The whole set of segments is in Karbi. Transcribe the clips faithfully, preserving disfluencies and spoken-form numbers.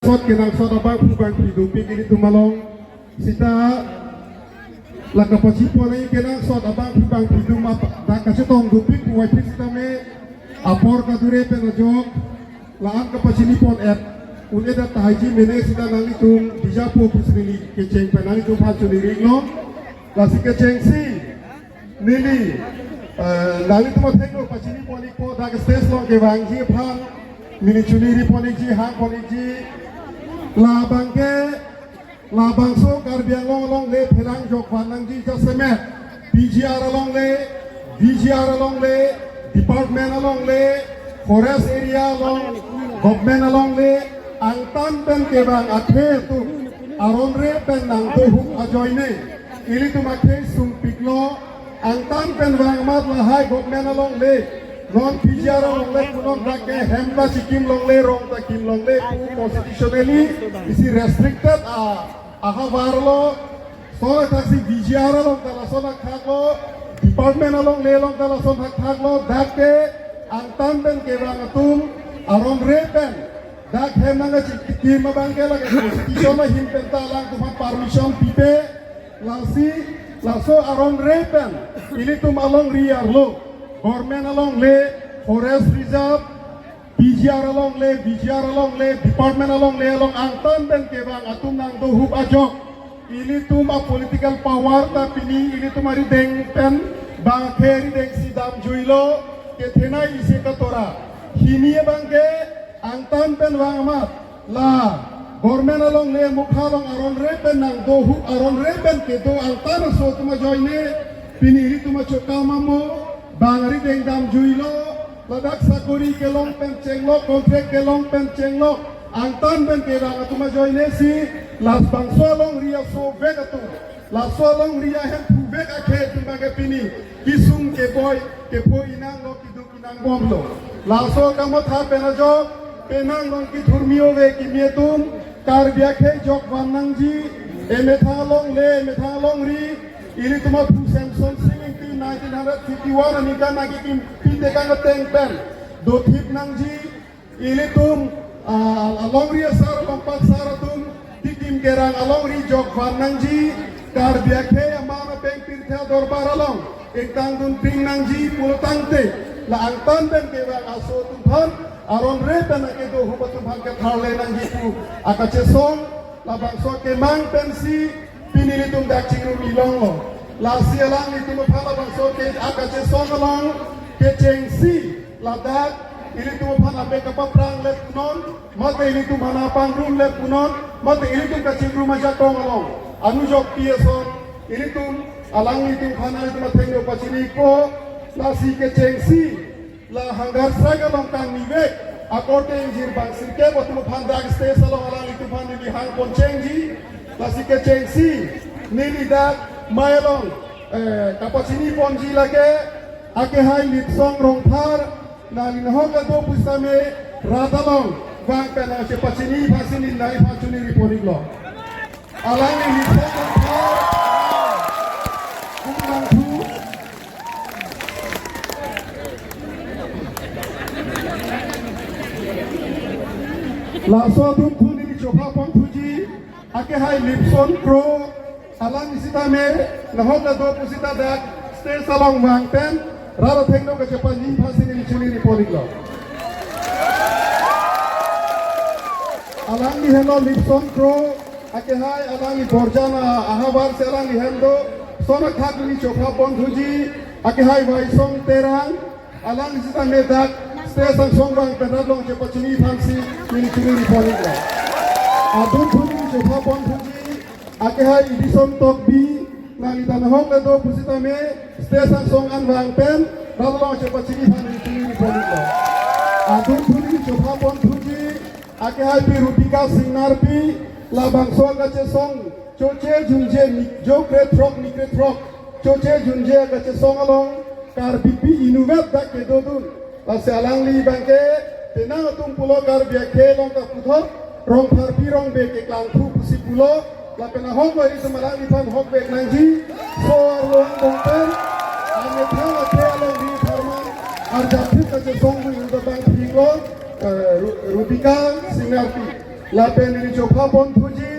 sot kenangsot abangphu bangphi dopik ilitum along. Sita la kapachini pon nangji kenangsot abangphu bangphi atum dak kachetong dopik puvoiphit sitame apor kadure pen ajok la-an kapachini pon-et un-edet tahai ji mene sita nanglitum Bijapur pusi neli kecheng pen nanglitum aphan choningri-iklo. Lasi kechengsi neli, eh, nanglitum athengno pachini pon-ikpo, dak stage along kevangji aphan neli choningri pon-ikji, hang pon-ikji. Labangke, labangso Karbi Anglong along le pherang jokvan nangji jasemet P G R along le, V G R along le, department along le, forest area along, government along le, angtan pen kevang akhei atum aron-re pen nangdohup ajoine ilitum akhei sungpiklo. Angtan pen vang amat lahai government along le, non P G R along le punon dak ke hem ta chikim longle, rong ta kim longle pu constitutionally isi restricted a ahavar lo. Lason athaksi V G R along ta lason athak lo, department along le along ta lason athak lo. Dak ke angtan pen kevang atum aron-re pen dak hem nangkachikim abangke lake constitution ahin pen ta alangtum aphan permission pipe. Lasi laso aron-re pen ilitum alongri arlo, government along le, forest reserve, P G R along le, V G R along le, department along le along angtan pen kevang atum nangdohup ajok ilitum a political power ta pini ilitum arideng pen bang akhei arideng si damjuilo. Kethenei isi katora. Hini abangke angtan pen vang amat la government along le mukha along aron-re pen nangdohup, aron-re pen kedo angtan aso atum ajoine pini ilitum achokam amo bang arideng damjuilo. Ladak sakori kelong pen chenglok, contract kelong pen chenglok, angtan pen kevang atum ajoine si labangso alongri asovek atum, laso alongri ahemphu vek akhei atum abangke pini kisung keboi kepho inanglo, kiduk inangbomlo. Laso kamatha pen ajok penang along kethurmi ove kimi atum, Karbi akhei jokvan nangji, emethang along le, emethang alongri, ilitum aphu Semson Sing Ingti nineteen hundred fifty-one aningkan nangkikim pitekang ateng pen dothip nangji, ilitum, ah, alongri asar alongpat sar atum tikim kerang alongri jokvan nangji, Karbi akhei aman apeng pirthe adorbar along ingtangdun ping nangji pulo tangte, la angtan pen kevang aso atum aphan aron-re pen akedohup atum aphan ketharle nangji pu akachesong, labangso kemang pensi pini ilitum dak chingrum ilonglo. Lasi alanglitum aphan labangso ke akachesong along kechengsi ladak ilitum aphan amek kapaprang le punon, mate ilitum aphan apangrum le punon, mate ilitum kachingrum ajakong along anujok pi ason ilitum alanglitum aphan ilitum athengno pachini-ikpo. Lasi kechengsi la Hangarsang along kangnivek akorte ingjir bang sirkep atum aphan dak stage along alanglitum aphan neli hang pon chengji. Lasi kechengsi neli dak mai along, eh, kapachini ponji lake akehai Litsong Rongphar, nangli nahok kedo pusitame rat along vang pen nangchepachini aphansi neli nangphan choningri pon-iklo. Alangli Litsong Rongphar, Kumlangthu. Laso adunthu neli chopha ponthuji, akehai Lipson Kro, alang sitame nahok kedo pusita dak stage along vang pen rat athengno kachepachini aphansi neli choningri pon-iklo. Alangli henlo Lipson Kro, akehai alangli Borjan ahavar si alangli hem do. Lason athak neli chopha ponthuji, akehai Waisong Terang, alang sitame dak stage angsong vang pen rat along chepachini aphansi neli choningri pon-iklo. Adunthu neli chopha ponthuji, akehai Edison Tokbi, nangli ta nahok kedo pusitame stage angsong an vang pen rat along chepachini aphan neli choningri pon-iklo. Adunthu neli chopha ponthuji, akehai Pi Rupika Singnarpi, labangso kachesong Choche Junje Nik-, Jo Krethrok Ni Krethrok, Choche Junje kachesong along Karbipi inutvet dak kedodun. Lasi alangli abangke penang atum pulo Karbi akhei along ta puthot Rongpharpi Rongbe keklangthu pusi pulo. Lapen ahok lo ilitum alangliphan hokvek nangji. So arlo angbong pen amethang akhei alongri tharman arjapthip kachesong pu ilitum abang phiklo, eh, Ru-, Rupika Singnarpi. Lapen neli chopha ponthuji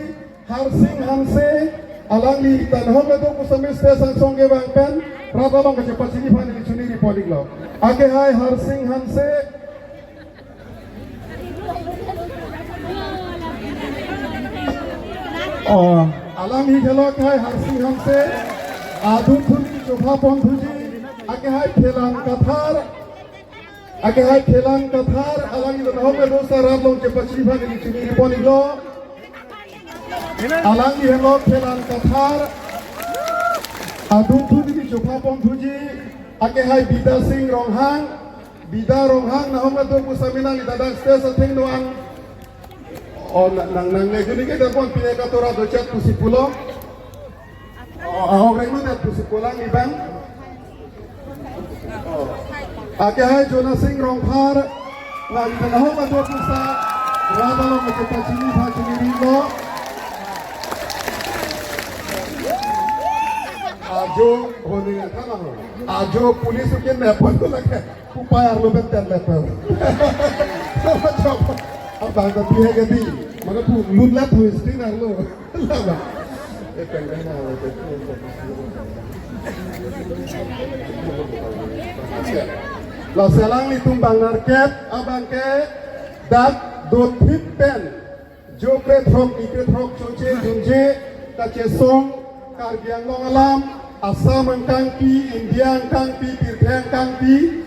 Harsing Hanse, alangli tanhok kedo pusitame stage angsong kevang pen rat along kachepachini aphan neli choningri pon-iklo. Akehai Harsing Hanse. Oh, alangli helo akehai Harsing Hanse. Adunthu neli chopha ponthuji akehai Phelang Kathar. Akehai Phelang Kathar, alangli tanhok kedo sar rat along kachepachini aphan neli choningri pon-iklo. Alangli helo Phelang Kathar. Adunthu neli chopha ponthuji akehai Bidya Sing Ronghang. Bidya Ronghang, nahok kedo pusitame nangli ta dak stage athengno an. Oh, nang, nang, nangne guni ke dak pon pine katora dochet pusi pulo. Oh, ahok rengno det pusi pu alangli abang. Oh. Akehai Jona Sing Rongphar, nangli ta nahok kedo pusitame rat along kachepachini aphan choningrilo. Ajo, honing akam ho. Ajo police ukin me pon ko lake. Pu payar lo ben ten level. Sama coba. Abang tapi ya gadi. Mana pu lut lat hui screen arlo. Lama. Lasi alanglitum bang nerkep abang ke dak dothip pen jo krethrok ni krethrok choche dunje kachesong Karbi Anglong alam, Assam angkangpi, India angkangpi, pirthe angkangpi,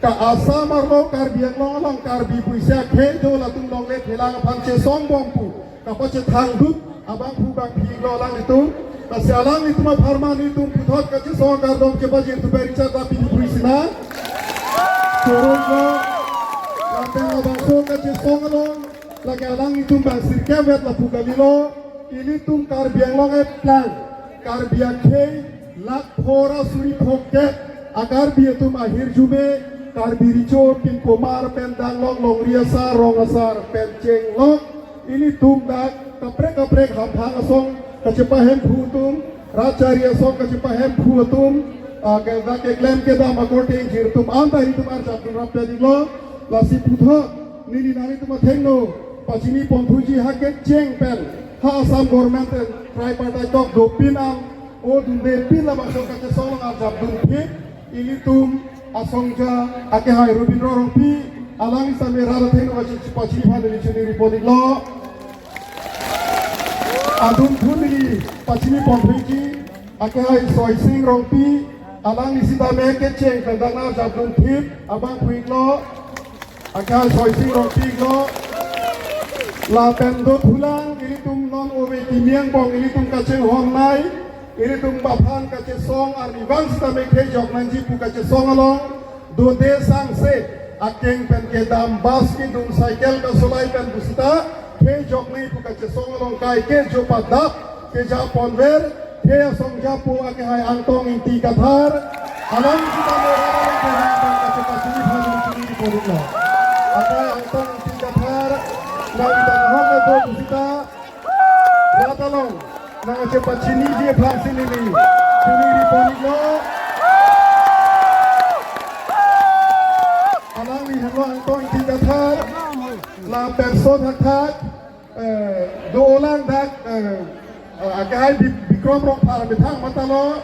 ka Assam arlo Karbi Anglong along Karbi pusi akhei do, latum longle thelang aphan chesong bom pu kapachethangdut abangphu bangphi lo alanglitum. Lasi alanglitum apharman nelitum puthot kachesong kardom chepajir tu beri chata pini phui sina. Chorong lo, lapen labangso kachesong along lake alanglitum bang sirkep vet lapu kalilo. Ilitum Karbi Anglong eplang, Karbi akhei lakh phora suri phongkep a-Karbi atum ahirjume, Karbi Recho, Pingkomar pen Danglong, Longri asar, Rong asar pen chenglok. Ilitum dak kaprek kaprek hamphang asong kachepahemphu atum, rat chari asong kachepahemphu atum, ah, ke dak keklem kedam akorte ingjir atum anta ilitum arjap dun rap jadi lo. Lasi puthot neli nanglitum athengno pachini ponthuji ha kecheng pen ha Assam government pen tripartite talk dopin an o dunde pin labangso kachesong along arjap dunphit ilitum asongja akehai Robindro Rongpi, alangli sitame rat athengno kache pachini aphan neli choningri pon-iklo. Adunthu neli pachini ponthuji akehai Soising Rongpi, alangli sitame kecheng pen dak arjap dunphit abangphu-iklo. Akehai Soising Rongpi-iklo. Lapen dothulang ilitum non ove kimi angbong ilitum kachinghon nai, ilitum aphan kachesong arnivang sitame khei jok nangji pu kachesong along dode sangse akeng pen kedam, bus kedun, cycle kasolai pen pusita khei jok nai pu kachesong along kaike jo padap keja ponver khei asongja pu akehai Angtong Ingti Kathar. Alang sitame rat along kehang pen kachepachini aphan neli choningri pon-iklo. Akehai Angtong Ingti Kathar, nangli ta nahok kedo pusita rat along nangchepachiniji aphansi neli choningri pon-iklo. Alangli helo Angtong Ingti Kathar, lapen so thakthak, eh, do-olang dak, eh, eh, akehai Bi-, Bikrom Rongphar methang matalo,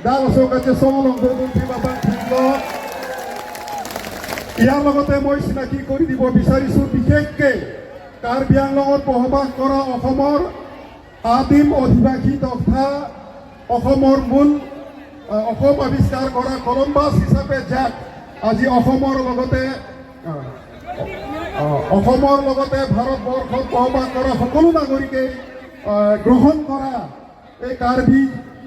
dak laso kachesong along dodun thip abangphu-iklo. ইয়াৰ লগতে মই চিনাকি কৰি দিব বিচাৰিছো, বিশেষকৈ কাৰ্বি আংলঙত বসবাস কৰা অসমৰ আদিম অধিবাসী তথা অসমৰ মূল, আহ, অসম আৱিষ্কাৰ কৰা কলম্বাছ হিচাপে যাক আজি অসমৰ লগতে, আহ, আহ, অসমৰ লগতে ভাৰতবৰ্ষত বসবাস কৰা সকলো নাগৰিকে, আহ, গ্ৰহণ কৰা এই কাৰ্বি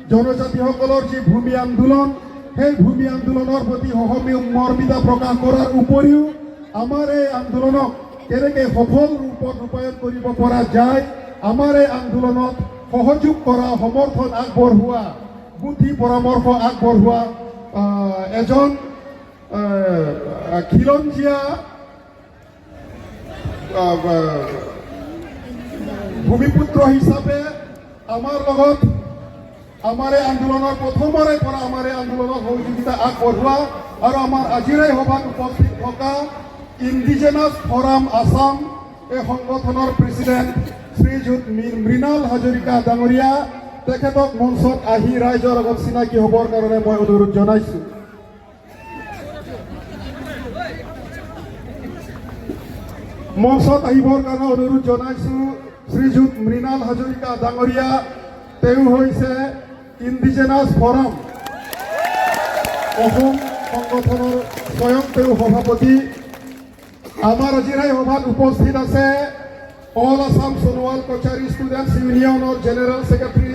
জনজাতিসকলৰ যি ভূমি আন্দোলন, সেই ভূমি আন্দোলনৰ প্ৰতি সহমৰ্মিতা প্ৰকাশ কৰাৰ উপৰিও আমাৰ এই আন্দোলনক কেনেকে সফল ৰূপত ৰূপায়ণ কৰিব পৰা যায়, আমাৰ এই আন্দোলনত সহযোগ কৰা, সমৰ্থন আগবঢ়োৱা, বুদ্ধি পৰামৰ্শ আগবঢ়োৱা, আহ, এজন, আহ, খিলঞ্জীয়া, আহ, ভূমিপুত্ৰ হিচাপে আমাৰ লগত, আমাৰ এই আন্দোলনৰ প্ৰথমৰে পৰা আমাৰ এই আন্দোলনত সহযোগিতা আগবঢ়োৱা আৰু আমাৰ আজিৰ এই সভাত উপস্থিত থকা ইণ্ডিজেনাছ ফৰাম আছাম, এই সংগঠনৰ প্ৰেচিডেণ্ট শ্ৰীযুত মৃ-, মৃণাল হাজৰিকা ডাঙৰীয়া, তেখেতক মঞ্চত আহি ৰাইজৰ আগত চিনাকি হ'বৰ কাৰণে মই অনুৰোধ জনাইছোঁ। মঞ্চত আহিবৰ কাৰণে অনুৰোধ জনাইছোঁ শ্ৰীযুত মৃণাল হাজৰিকা ডাঙৰীয়া। তেওঁ হৈছে ইণ্ডিজেনাছ ফৰাম অসম সংগঠনৰ স্বয়ং তেওঁ সভাপতি। আমাৰ আজিৰ এই সভাত উপস্থিত আছে অল আছাম সোণোৱাল কছাৰী ষ্টুডেণ্টছ ইউনিয়নৰ জেনেৰেল ছেক্ৰেটাৰী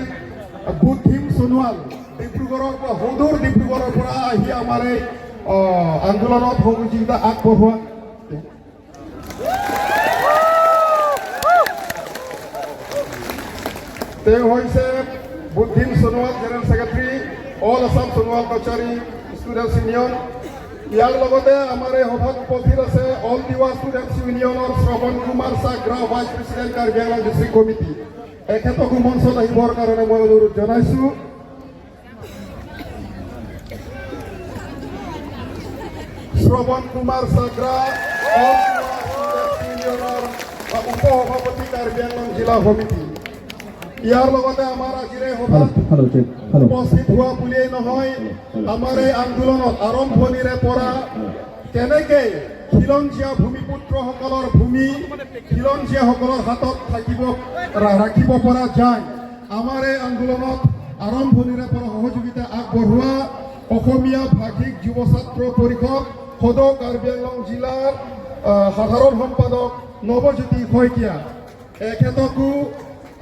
বুদ্ধিম সোণোৱাল, ডিব্ৰুগড়ৰ পৰা, সদূৰ ডিব্ৰুগড়ৰ পৰা আহি আমাৰ এই, আহ, আন্দোলনত সহযোগিতা আগবঢ়োৱা। তেওঁ হৈছে Buddhim Sonowal, general secretary, all Assam Sonowal Kachari students union. ইয়াৰ লগতে আমাৰ এই সভাত উপস্থিত আছে অল তিৱা ষ্টুডেণ্টছ ইউনিয়নৰ শ্ৰৱণ কুমাৰ চাগ্ৰা, vice president Karbi Anglong district committee. এখেতকো মঞ্চত আহিবৰ কাৰণে মই অনুৰোধ জনাইছোঁ। শ্ৰৱণ কুমাৰ চাগ্ৰা, অল তিৱা ষ্টুডেণ্টছ ইউনিয়নৰ উপ সভাপতি কাৰ্বি আংলং জিলা সমিতি। ইয়াৰ লগতে আমাৰ আজিৰ এই সভাত হেল্ল', হেল্ল', চেক, হেল্ল'। উপস্থিত হোৱা বুলিয়েই নহয়, হেল্ল', হেল্ল'। আমাৰ এই আন্দোলনত আৰম্ভণিৰে পৰা কেনেকৈ খিলঞ্জীয়া ভূমিপুত্ৰসকলৰ ভূমি, খিলঞ্জীয়াসকলৰ হাতত থাকিব, ৰা-, ৰাখিব পৰা যায়। আমাৰ এই আন্দোলনত আৰম্ভণিৰে পৰা সহযোগিতা আগবঢ়োৱা অসমীয়া ভাষিক যুৱ ছাত্ৰ পৰিষদ সদৌ কাৰ্বি আংলং জিলাৰ, আহ, সাধাৰণ সম্পাদক নৱজ্যোতি শইকীয়া, এখেতকো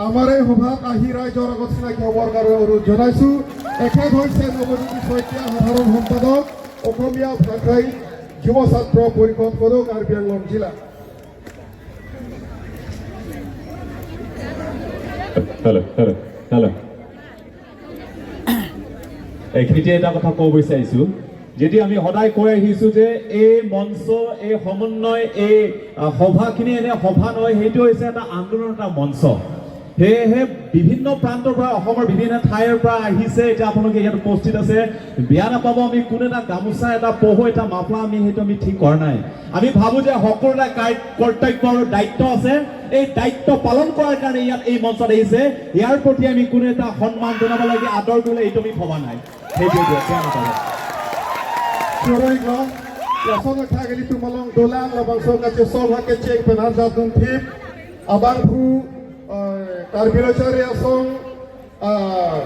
আমাৰ এই সভাত আহি ৰাইজৰ আগত চিনাকি হ'বৰ কাৰণে অনুৰোধ জনাইছোঁ। এখেত হৈছে নৱজ্যোতি শইকীয়া, সাধাৰণ সম্পাদক, অসমীয়া ভাষাই যুৱ ছাত্ৰ পৰিষদ সদৌ কাৰ্বি আংলং জিলা। Hello', hello', hello'. এইখিনিতে এটা কথা ক'ব বিচাৰিছোঁ, যদি আমি সদায় কৈ আহিছোঁ যে এই মঞ্চ, এই সমন্বয়, এই, আহ, সভাখিনি এনে সভা নহয়, সেইটো হৈছে এটা আন্দোলন, এটা মঞ্চ। সেয়েহে বিভিন্ন প্ৰান্তৰ পৰা, অসমৰ বিভিন্ন ঠাইৰ পৰা আহিছে, এতিয়া আপোনালোকে ইয়াত উপস্থিত আছে। বেয়া নাপাব, আমি কোনো এটা গামোচা, এটা পহু, এটা মাফলা আমি সেইটো আমি ঠিক কৰা নাই। আমি ভাবোঁ যে সকলোৰে কাই-, কৰ্তব্য আৰু দায়িত্ব আছে, এই দায়িত্ব পালন কৰাৰ কাৰণে ইয়াত এই মঞ্চত আহিছে। ইয়াৰ প্ৰতি আমি কোনো এটা সন্মান জনাব লাগে, আদৰ দিলে এইটো আমি ভবা নাই। Thank you, dear. Thank you, brother. Choroi lo, lason akhageli tumalong dolang labangso kachesong hakecheng pen harjap dun thip, abangphu, eh, Karbi Lo Charli Asong, ah,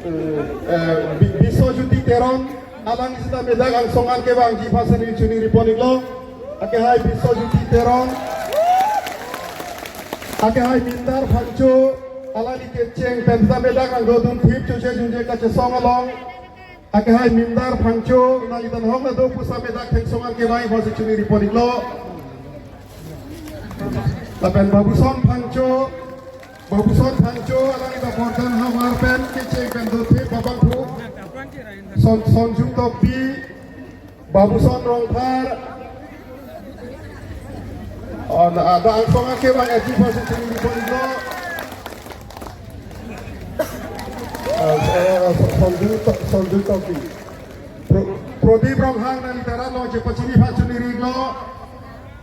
eh, eh, Bi-, Biswajyoti Teron, alang sita medak angsong an kevangji aphansi neli choningri pon iklo, akehai Biswajyoti Teron, akehai Mindar Phangcho, alangli kecheng pen sita medak angdodun thip choche junje kachesong along. Akehai Mindar Phangcho, nangli ta hong na do pu sita medak thengsong an kevangji aphansi choningri pon iklo. Lapen Babuson Phangcho, Babuson Phangcho, alangli ta bordan hamar pen kecheng pen do thip abangphu. Son, Sonju Tokbi, Babuson Rongphar, oh, na, ada angsong an kevang eji aphansi choningri pon iklo. Eh, eh, Sonju To-, Sonju Tokbi. Pro-, Prodip Ronghang, nangli ta rat along chepachini aphan choningri iklo.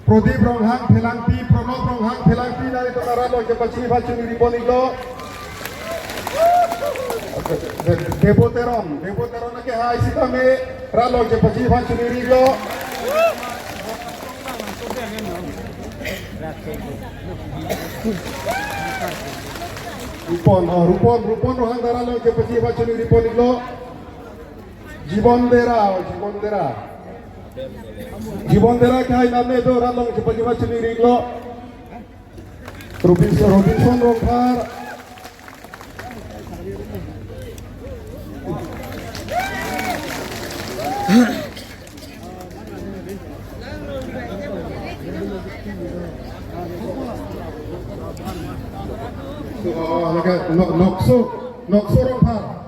Prodip Ronghang Phelangpi, Pranab Ronghang Phelangpi, nangli ta rat along chepachini aphan choningri pon iklo. De-, De-, Debo Teron, Debo Teron akehai sitame rat along chepachini aphan choningri iklo. Rupon, oh, Rupon, Rupon Ronghang ta rat along chepachini aphan choningri pon iklo. Jibon Dera, oh, Jibon Dera. Jibon Dera akehai namne do, rat along chepachini aphan choningri iklo. Robinson, Robinson Rongphar. Oh, lake, no, Nokso, Nokso Rongphar.